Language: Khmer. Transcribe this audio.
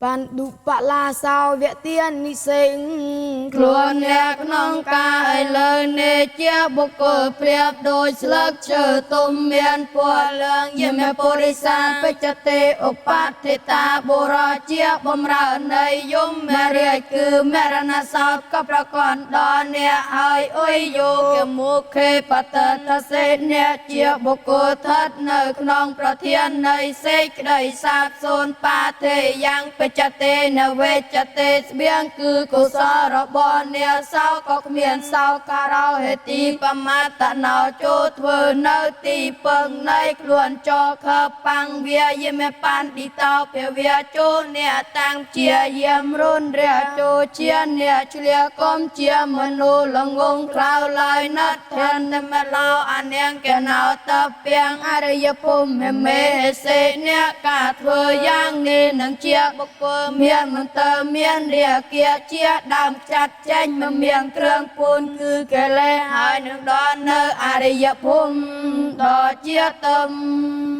បានឌុបលាសោវទានិសេង ខ្លួនអ្នកក្នុងកាយឥឡូវនេះជាបុគ្គលប្រៀបដោយស្លឹកឈើទុំមានពណ៌លឿងយមពុរិសាបច្ចតិឧបតិតាបុរជាបំរើនៃយមរាជគឺមរណសោតក៏ប្រកបដល់អ្នកហើយអុយយោគមុខេបតតសេអ្នកជាបុគ្គលស្ថិតនៅក្នុងប្រធាននៃសេចក្តីសាបសូន្យបាទេយ៉ាងបច្ចតិនវេចតិស្បៀងគឺកុសលរបស់អ្នកសោក៏គ្មានសោការោហេទីបមតណោចូលធ្វើនៅទីពឹងនៃខ្លួនចខបាំងវាយមបានឌីតោភវៈចូលអ្នកតាំងជាយាមរុនរាចូលជាអ្នកឆ្លៀកុំជាមនុស្សល្ងងខ្លៅឡើយណាត់ធានមឡោអនាងកណោតពាំងអរិយភូមិមេសេអ្នកការធ្វើយ៉ាងនេះនឹងជាបុគ្គលមានមន្តមានរាគាជាដើមចាត់ចេញមិនមានគ្រឿងពូនគឺកិលេសហើយនឹងដល់នៅអរិយភូមិដ៏ជាទឹម។